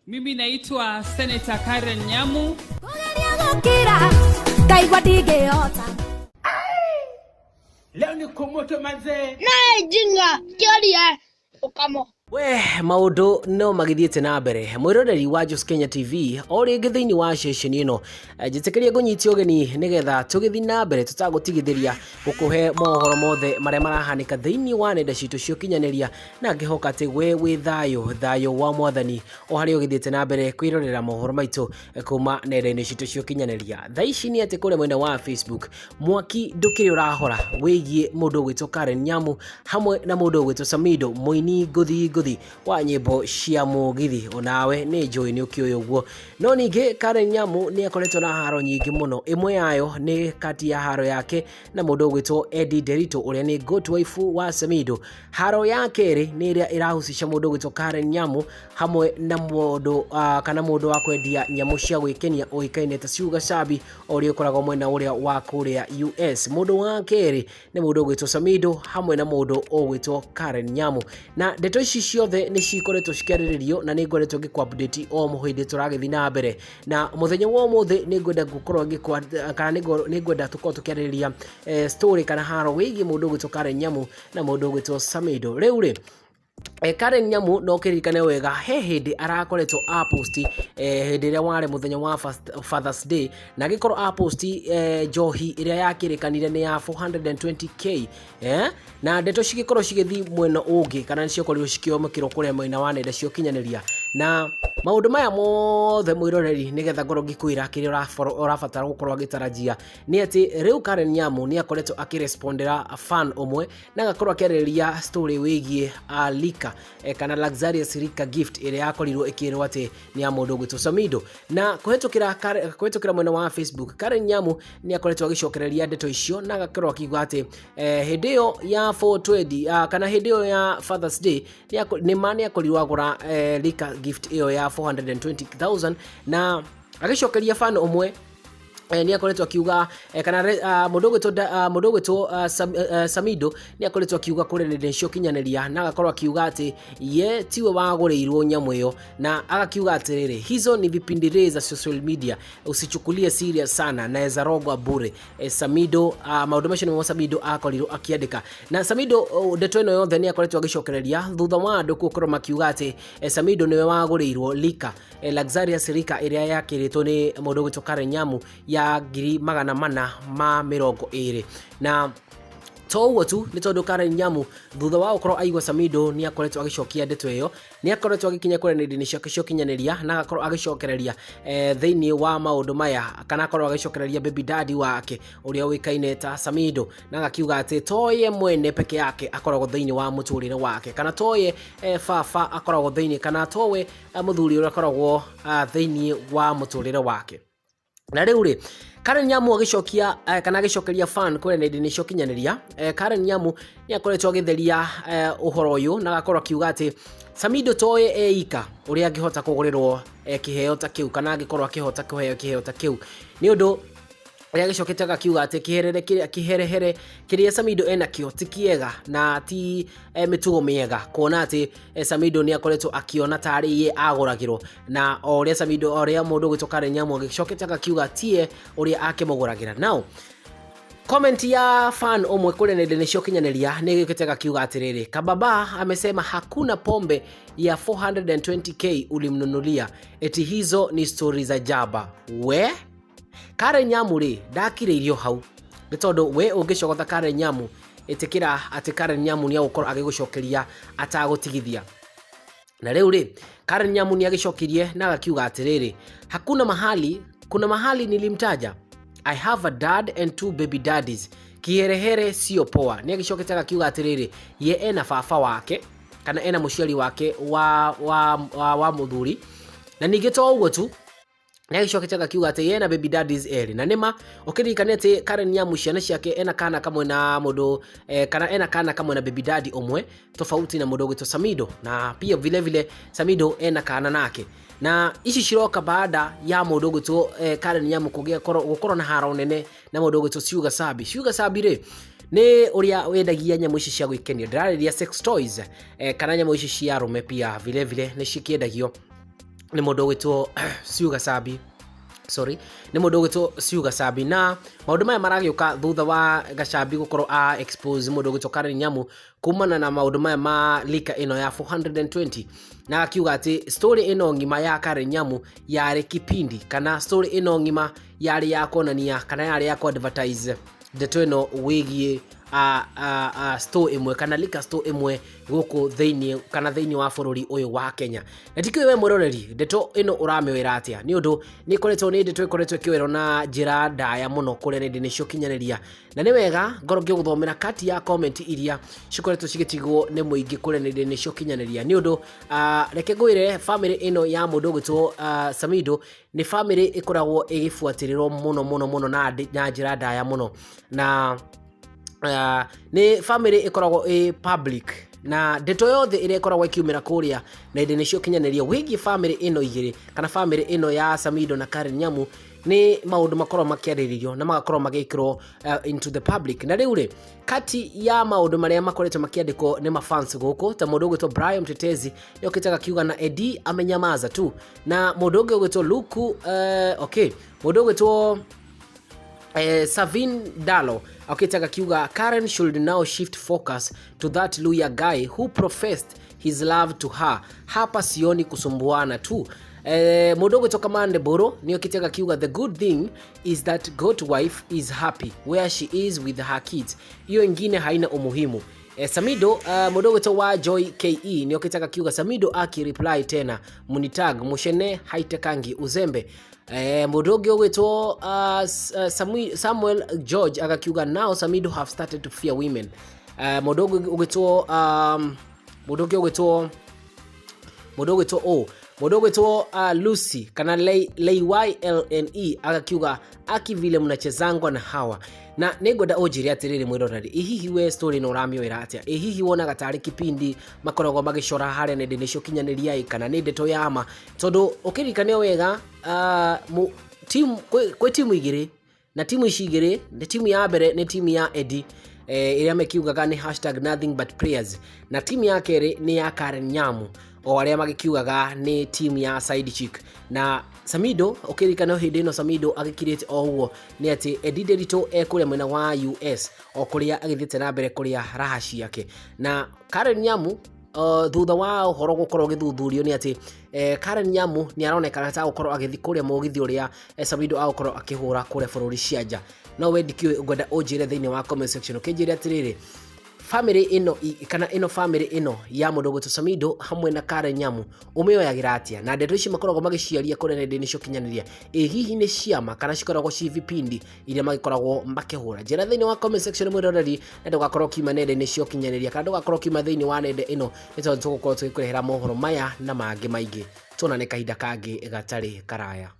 Mimi naitwa Senator Karen Nyamu. Kũgeria gũkira ngaigua ndingĩhota. Leo ni kumoto manzee. Nae jinga kĩoria ũkamo. We maũndũ no magĩthiĩte na mbere mwĩroreri wa Jos Kenya TV o rĩngĩ thĩinĩ wa ceceni ĩno. Njĩtĩkĩria ngũnyitie ũgeni nĩgetha tũgĩthiĩ na mbere tũtagũtigithĩria gũkũhe mohoro mothe marĩa marahanĩka thĩinĩ wa nenda citũ cia ũkinyanĩria, na ngĩhoka atĩ we wĩ thayũ, thayũ wa mwathani o harĩa ũgĩthiĩte na mbere kwĩrorera mohoro maitũ kuma nenda-inĩ citũ cia ũkinyanĩria. Thaa ici nĩ atĩ kũrĩa mwena wa Facebook mwaki ndũkĩrĩ ũrahora wĩgiĩ mũndũ ũgwĩtwo Karen Nyamu hamwe na mũndũ ũgwĩtwo Samido, mũini ngũthi ngũthi wa nyĩmbo cia mũgithi. Onawe nĩ njũĩ nĩ ũkĩũĩ ũguo. No ningĩ Karen Nyamu nĩ akoretwo na haro nyingĩ mũno, ĩmwe yayo nĩ kati ya haro yake na mũndũ ũgwĩtwo Eddie Derito ũrĩa nĩ good wife wa Samido. Haro ya kerĩ nĩ ĩrĩa ĩrahusisha mũndũ ũgwĩtwo Karen Nyamu hamwe na mũndũ kana mũndũ wa kwendia nyamũ cia gwĩkenia ũĩkaine ta Sugar Sabi ũrĩa ũkoragwo mwena ũrĩa wa kũrĩa US. Mũndũ wa kerĩ nĩ mũndũ ũgwĩtwo Samido hamwe na mũndũ ũgwĩtwo Karen Nyamu. Na ndeto ici ciothe nĩ cikoretwo cikĩarĩrĩrio na nĩ ngoretwo ngĩkũ update o hĩndĩ tũragĩthiĩ na mbere. Na mũthenya wa ũmũthĩ nĩ ngwenda gũkorwo ngĩkũ kana nĩ ngwenda tũkorwo tũkĩarĩrĩria story kana haro wĩgiĩ mũndũ ũgwĩtwo Karen Nyamu na mũndũ ũgwĩtwo Samido. Rĩu rĩ, Karen Nyamu no kĩririkane wega he hĩndĩ arakoretwo aposti hĩndĩ ĩrĩa warĩ mũthenya wa Father's Day, na agĩkorwo aposti njohi ĩrĩa yakĩrĩkanire nĩ ya 420K, na ndeto cigĩkorwo cigĩthiĩ mwena ũngĩ kana nĩ ciakorirwo cikĩomokĩrwo kũrĩa mwena wa nenda cia ũkinyanĩria. Na maũndũ maya mothe mwĩroreri, nĩgetha ngorwo ngĩkwĩra kĩrĩa ũrabatara gũkorwo agĩtarajia nĩ atĩ rĩu Karen Nyamu nĩ akoretwo akĩrespondera fan ũmwe na agakorwo akĩarĩrĩria story wĩgiĩ liquor, kana luxurious liquor gift ĩrĩa yakorirwo ĩkĩrwo atĩ nĩ ya mũndũ ũgwĩtwo Samido. Na kũhetũkĩra mwena wa Facebook, Karen Nyamu nĩ akoretwo agĩcokereria ndeto icio na agakorwo akiuga atĩ hĩndĩ ĩyo ya 420 kana hĩndĩ ĩyo ya Father's Day nĩ ma nĩ akorirwo agũra liquor gift ĩyo ya 420,000. Na agĩcokeria fan ũmwe, nĩ akoretwo akiuga kana mũndũ ũgwĩtwo Samido nĩ akoretwo akiuga kũrĩa nenda cia ũkinyanĩria na agakorwo akiuga atĩ ye tiwe wagũrĩirwo nyamũ ĩyo, na agakiuga atĩrĩrĩ, "Hizo ni vipindi za social media, usichukulie serious sana, naweza rogwa bure." Samido, maũndũ macio nĩmo Samido akorirwo akĩandĩka. Na Samido, ndeto ĩno yothe nĩ akoretwo agĩcokereria thutha wa andũ gũkorwo makiuga atĩ Samido nĩwe wagũrĩirwo liquor, luxurious liquor ĩrĩa yakĩrĩtwo nĩ mũndũ ũgwĩtwo Karen Nyamu ya 420,000. Na to ũguo tu, nĩ tondũ Karen Nyamu thutha wa gũkorwo aigua Samido nĩ akoretwo agĩcokia ndeto ĩyo, nĩ akoretwo agĩkinya kũrĩa nenda-inĩ ciake cia ũkinyanĩria na agakorwo agĩcokereria thĩinĩ wa maũndũ maya, kana akorwo agĩcokereria baby daddy wake ũrĩa ũĩkaine ta Samido, na agakiuga atĩ toye mwene peke yake akoragwo thĩinĩ wa mũtũrĩre wake, kana toye baba akoragwo thĩinĩ, kana towe mũthuri ũrĩa akoragwo thĩinĩ wa mũtũrĩre wake. Na rĩu rĩ, Karen Nyamu agĩcokia kana agĩcokeria fan kũrĩa nenda-inĩ cia ũkinyanĩria, Karen Nyamu nĩ akoretwo agĩtheria ũhoro ũyũ na agakorwo akiuga atĩ Samido toye eika ũrĩa angĩhota kũgũrĩrwo kĩheo ta kĩu, kana angĩkorwo akĩhota kũheo kĩheo ta kĩu, nĩ ũndũ ũrĩa agĩcokete agakiuga atĩ kĩherere kĩrĩa kĩherehere kĩrĩa Samido enakĩo ti kĩega na ti mĩtugo mĩega, kuona atĩ Samido nĩ akoretwo akĩona tarĩ ye agũragĩrwo. Na o ũrĩa Samido, o ũrĩa mũndũ ũgwĩtwo Karen Nyamu agĩcokete agakiuga tie ũrĩa akĩmũgũragĩra. Now comment ya fan ũmwe kũrĩa nenda-inĩ cia ũkinyanĩria nĩ gĩũkĩte gakiuga atĩrĩrĩ, "Kababa amesema hakuna pombe ya 420K ulimnunulia, eti hizo ni stori za jaba." We Karen Nyamu rĩ, ndakirĩirio hau, nĩ tondũ we ũngĩcogotha Karen Nyamu, ĩtĩkĩra atĩ Karen Nyamu nĩ agũkorwo agĩgũcokeria atagũtigithia. Na rĩu rĩ, Karen Nyamu nĩ agĩcokirie na agakiuga atĩrĩrĩ, "Hakuna mahali, kuna mahali nilimtaja? I have a dad and two baby daddies, kiherehere sio poa." Nĩ agĩcokete agakiuga atĩrĩrĩ, ye ena baba wake kana ena mũciari wake wa mũthuri, na ningĩ to ũguo tu, nĩ agĩcokete agakiuga atĩ yena baby daddies erĩ. Na nĩma ũkĩririkane atĩ Karen Nyamu ciana ciake ena kana kamwe na mũndũ kana ena kana kamwe na baby daddy ũmwe tofauti na mũndũ ũgwĩtwo Samido, na pia vile vile Samido ena kana nake. Na ici ciroka baada ya mũndũ ũgwĩtwo Karen Nyamu kũgĩa gũkorwo na haro nene na mũndũ ũgwĩtwo Sugar Sabi. Sugar Sabi rĩ, nĩ ũrĩa wendagia nyamũ ici cia gwĩkenia, ndĩrarĩria sex toys, kana nyamũ ici cia arũme, pia vile vile nĩ cikĩendagio. Nĩ mũndũ ũgwĩtwo Sue Gacambi, sorry, nĩ mũndũ ũgwĩtwo Sue Gacambi. Na maũndũ maya maragĩũka thutha wa Gacambi gũkorwo a expose mũndũ ũgwĩtwo Karen Nyamu kumana na maũndũ maya ma lika ĩno ya 420, na akiuga atĩ story ĩno ng'ima ya Karen Nyamu yarĩ kipindi, kana story ĩno ng'ima yarĩ ya kuonania kana yarĩ ya ku-advertise ndeto ĩno wĩgiĩ store ĩmwe kana liquor store ĩmwe gũkũ thĩinĩ kana thĩinĩ wa bũrũri ũyũ wa Kenya. Na tikĩũĩ we mwĩroreri, ndeto ĩno ũramĩoera atĩa? Nĩ ũndũ nĩ ĩkoretwo, nĩ ndeto ĩkoretwo ĩkĩoerwo na njĩra ndaya mũno kũrĩa nenda-inĩ cia ũkinyanĩria, na nĩ wega ngorwo ngĩgũthomera kati ya comment iria cikoretwo cigĩtigwo nĩ mũingĩ kũrĩa nenda-inĩ cia ũkinyanĩria. Nĩ ũndũ reke ngwĩre, family ĩno ya mũndũ ũgwĩtwo Samido nĩ family ĩkoragwo ĩgĩbuatĩrĩrwo mũno mũno mũno na njĩra ndaya mũno, na nĩ family ĩkoragwo ĩ public, na ndeto yothe ĩrĩa ĩkoragwo ĩkiumĩra kũrĩa nenda-inĩ cia ũkinyanĩria wĩgiĩ family ĩno igĩrĩ kana family ĩno ya Samido na Karen Nyamu nĩ maũndũ makoragwo makĩarĩrĩrio na magakorwo magĩkĩrwo into the public. Na rĩu rĩ, kati ya maũndũ marĩa makoretwo makĩandĩkwo nĩ mafans gũkũ, ta mũndũ ũgwĩtwo Brian Mtetezi nĩ okĩte agakiuga na Eddie amenyamaza tu, na mũndũ ũngĩ ũgwĩtwo Luku, okay, mũndũ ũgwĩtwo Savin Dalo okĩte agakiuga, "Karen should now shift focus to that Luya guy who professed his love to her. Hapa sioni kusumbuana tu." Mũndũ ũgwĩtwo Kamande Mbũrũ nĩ okĩte agakiuga, "The good thing is that goat wife is happy where she is with her kids. Hiyo ingine haina umuhimu." Samido, mũndũ ũgwĩtwo wa Joy KE nĩ okĩte agakiuga, "Samido akireply tena munitag mushene haitekangi uzembe." Mũndũ ũngĩ ũgwĩtwo Samuel George agakiuga, "Now Samido have started to fear women." Mũndũ ũngĩ ũgwĩtwo mũndũ ũgwĩtwo Lucy kana Leylne agakiuga, "Aki vile mnachezangwa na hawa." Na nĩ ngwenda ũnjĩre atĩrĩrĩ mwĩroreri, ĩ hihi we story ĩno ũramĩoera atĩa? Ĩ hihi wonaga tarĩ kipindi makoragwo magĩcora harĩa nenda-inĩ cia ũkinyanĩria, ĩ kana nĩ ndeto ya ma? Tondũ ũkĩririkane wega, team, kwĩ timu igĩrĩ, na timu ici igĩrĩ nĩ timu ya mbere nĩ timu ya Eddie, ĩrĩa mekiugaga nĩ #NothingButPrayers, na timu ya kerĩ nĩ ya Karen Nyamu, o arĩa magĩkiugaga nĩ timu ya side chick. Na Samido, ũkĩririkana hĩndĩ ĩno Samido agĩkirĩte o ũguo nĩ atĩ Eddie Nderitu e kũrĩa mwena wa US, o kũrĩa agĩthiĩte na mbere kũrĩa raha ciake. Na Karen Nyamu, thutha wa ũhoro gũkorwo ũgĩthuthurio nĩ atĩ Karen Nyamu nĩ aronekana ta gũkorwo agĩthiĩ kũrĩa mũgithi ũrĩa Samido agũkorwo akĩhũra kũrĩa bũrũri cia nja. No we ndikĩũĩ, ngwenda ũnjĩre thĩinĩ wa comment section, ũkĩnjĩre atĩrĩrĩ, family ĩno kana ĩno family ĩno ya mũndũ ũgwĩtwo Samido hamwe na Karen Nyamu ũmĩoyagĩra atĩa? Na ndeto ici makoragwo magĩciaria kũrĩa nenda-inĩ cia ũkinyanĩria, ĩ hihi nĩ ciama kana cikoragwo ci vipindi iria magĩkoragwo makĩhũra? Njĩra thĩinĩ wa comment section, mwĩroreri, na ndũgakorwo ũkiuma nenda-inĩ cia ũkinyanĩria kana ndũgakorwo ũkiuma thĩinĩ wa nenda ĩno, nĩ tondũ tũgũkorwo tũgĩkũrehera mohoro maya na mangĩ maingĩ. Tuonane kahinda kangĩ gatarĩ karaya.